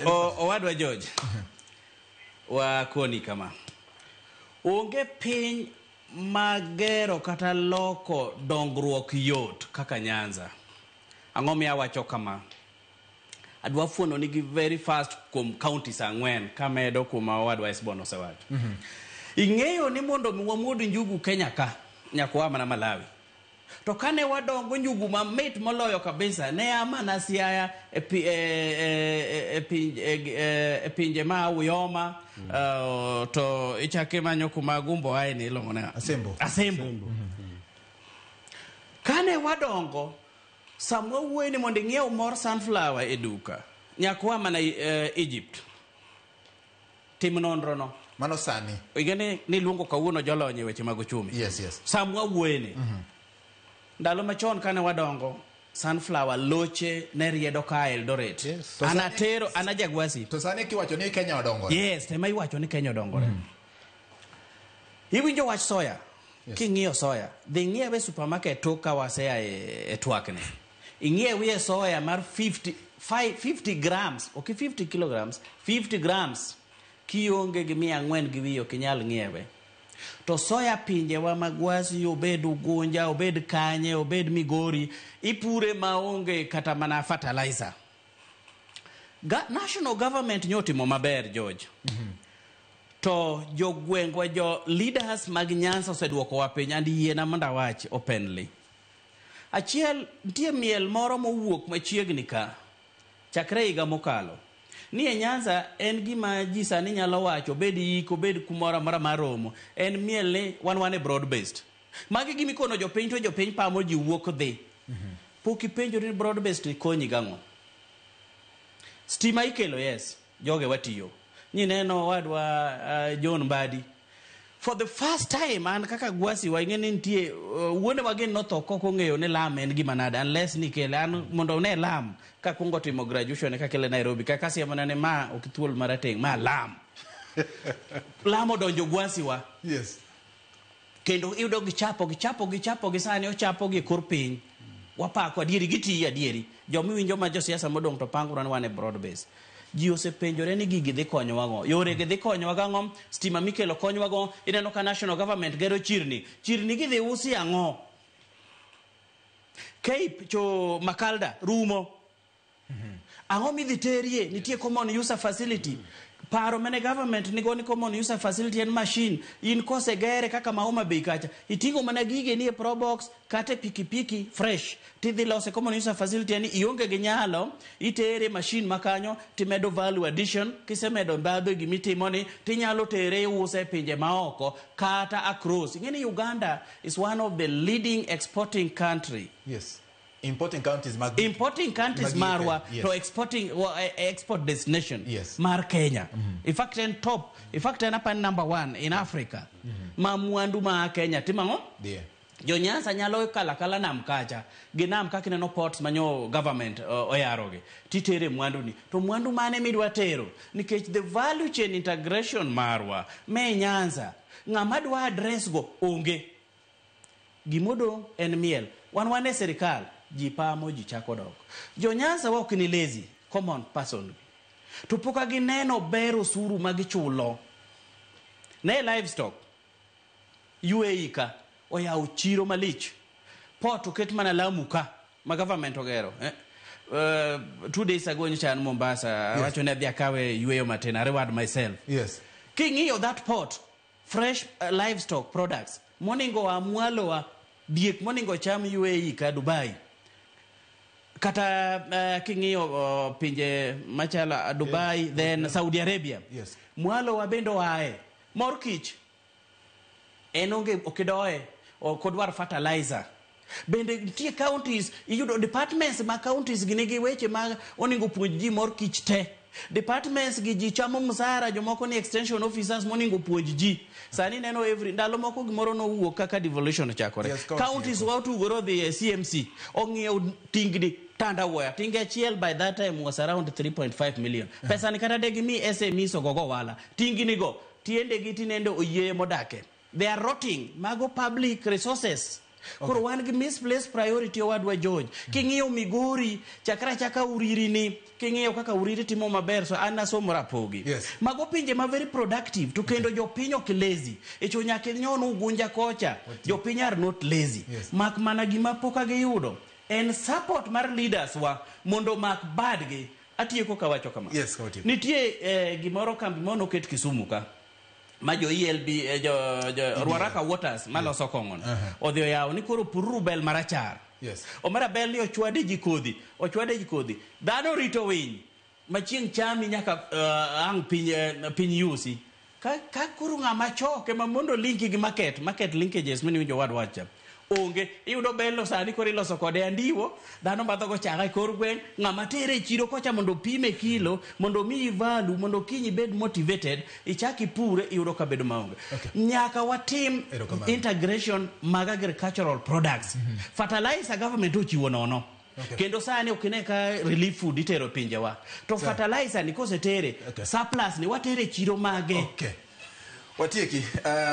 Owadwa George, wakoni kama. Onge piny magero kata loko dongruok yot kaka Nyanza. Ang'o miyo awacho kama? Adwa fuono nigi very fast kuom counties 4 kamedo kuma owadwa Esbon osewacho. Ing'eyo ni mondo mi wamuod njugu Kenya ka, nyaka waa mana Malawi. To kane wadongo, njugu mamit moloyo kabisa ne a mana Siaya e, pi, e, e, e, e, e, e pinje ma Uyoma. To ichako imanyo kuma gumbo ae ni iluongo ne Asembo. Asembo. Kane wadongo, sama wuoyi ni mondo ing'iew mor sunflower e duka, nyaka waa mana Egypt. Tim nonro no. Mano sani. Ing'e ni niluongo kawuono jolony e weche mag uchumi. Yes. Sama wuoye ni. Ndalo machon kane wadongo, sunflower loche ne riedo ka Eldoret. To An atero, an ajagwasi. To sani kiwacho ni Kenya odongore. Yes, tema iwacho ni Kenya odongore. Iwinjo wach soya. Yes. King'iyo soya, dhi ng'iewe e supermarket tok ka wasea e twakni. Ing'iewie soya mar 50, 50 grams, ok 50 kilograms, 50 grams. Kionge gi 400 gi wiye ok inyal ng'iewe. To soya pinjewa mag Gwasi, obed Ugunja, obed Kanye, obed Migori, ipure maonge kata mana fertilizer. National government nyotimo maber, George. To jogwengwa, jo leaders mag Nyanza oseduokowa piny, and yiena mondo awach openly. Achiel, nitie miel moro mowuok machiegni ka, chakre higa mokalo. Ni e Nyanza en gima ji sani nyalo wacho, obed yik, obed kumoro amora mar romo. En miel ni wan e broad based. Magi gima ikono jopiny to jopiny pamo ji wuok dhi. Pok ipenjori ni broad based ni konyi gang'o? Stima ikelo, yes, joge watiyo. Nyineno wadwa John Mbadi. For the first time an kaka Gwasi wa ing'e ni nitie wuonewa gin notho kok ong'eyo ni lam en gima nade unless ni kele an mondo one lam kakwongo timo graduation kakele Nairobi kaka siemona ni ma ok thuol marateng' ma lam. Lam odonjo Gwasi wa. Kendo iyudo gichapo gichapo gichapo gi sani ochapo gi e kor piny. Wapako adieri gitiyo adieri. Jomiwinjo ma josiasa modong' to pango ni wan e broad base. Ji osepenjore ni gigi dhi konyowa go. Yore gi dhi konyowa gang'o? Stima mikelo konyowa go. Ineno ka national government gero chirni. Chirni gidhi usi ang'o? Cape cho Makalda rumo. Ang'o midhi terie? Nitie common user facility. Paro mane government nigo ni common user facility en machine. In kosegere kaka ma Homa Bay kacha, iting'o mana gige ni e probox kata e pikipiki fresh. Tidhi lose common user facility en ionge gi nyalo, itere machine makanyo timedo value addition, kisemedo ndhadhu e gimitimo ni tinyalo tere iuse e pinje maoko kata across. Ing'e ni Uganda is one of the leading exporting country. Yes. Importing counties mag importing countries mag marwa yes. to exporting export destination mar Kenya. In fact en top, in fact en apa number one in Africa. Ma mwandu ma Kenya timo ang'o? Yeah. Jo Nyanza nyalo kala kala nam kacha gi nam kaka ineno ports manyo government oyarogi titere mwandu ni to mwandu mane midwa tero nikech the value chain integration marwa me Nyanza ng'ama dwa address go onge. Gimodong' en miel. Wan e sirikal, ji pamo, ji chako dok. Jo Nyanza wa ok ni lazy, common person. To pok gineno ber osuru ma gichulo. Ne livestock, UAE ka oyawo chiro malich. Port oket mana Lamu ka, ma government ogero. Eh? 2 days ago nyocha an Mombasa, awacho ni adhi akawe yweyo matin, I reward myself. King'iyo that port, fresh livestock products moningo oa mwalowa, diek moningo cham UAE ka Dubai kata king'iyo pinje machalo Dubai, then Saudi Arabia, mwalowa bende oae mor kich en onge ok idoye, ok odwar fertilizer. Bende nitie counties, iyudo departments ma counties gi nigi weche ma onego puonj ji mor kich te. Departments gi ji chamo msara, jomoko ni extension officers monego puonj ji. Sani neno every ndalo moko gimoro nowuok kaka devolution ochakore. County, counties wa otugore odhi e CMC ong'iewo tingni tandawuoya tinge achiel by that time was around 3.5 million. Pesa ni kata de gimi SMEs ogogo ohala tingni go tiende gi tinende oyieye modake, they are rotting. Mago public resources. Koro wan gi misplaced priority, owadwa George. King'iyo Migori, chakra chaka Uriri ni, king'iyo kaka Uriri timo maber, so an nasomo Rapogi. Mago pinje ma very productive, to kendo jopiny ok lazy. Echo nyaka inyon Ugunja kocha, jopiny are not lazy. Mak mana gima pok giyudo en support mar leaders wa mondo mak badgi. Atieko kawacho kama. Yes, kawatieko. Nitie gimoro, kambi moro noket Kisumu ka ma jo ELB, jo Ruaraka Waters maloso kong'ono odhi oyawo ni koro pururu bel marachar. Omera, bel ni ochwade ji kodhi, ochwade ji kodhi, dhano rito winy ma chieng' chami nyaka ang' piny, piny yusi ka koro ng'ama choke ma mondo linki gi market linkages mini winjo wad wacha onge. Iyudo bel sani koro iloso kode andiwo, dhano madhogo chak e kor gweng'. Ng'ama tere e chiro kocha mondo opime kilo, mondo omiyi value, mondo kiny ibed motivated ichak ipure, iyudo ka bedo maonge. Nyaka watim Erokamano. integration mag agricultural products. Fertilizer government ochiwo nono. Kendo sani ok ine ka relief food itero e pinjewa to fertilizer ni kosetere, surplus ni watere e chiro mage. Okay. Watieki.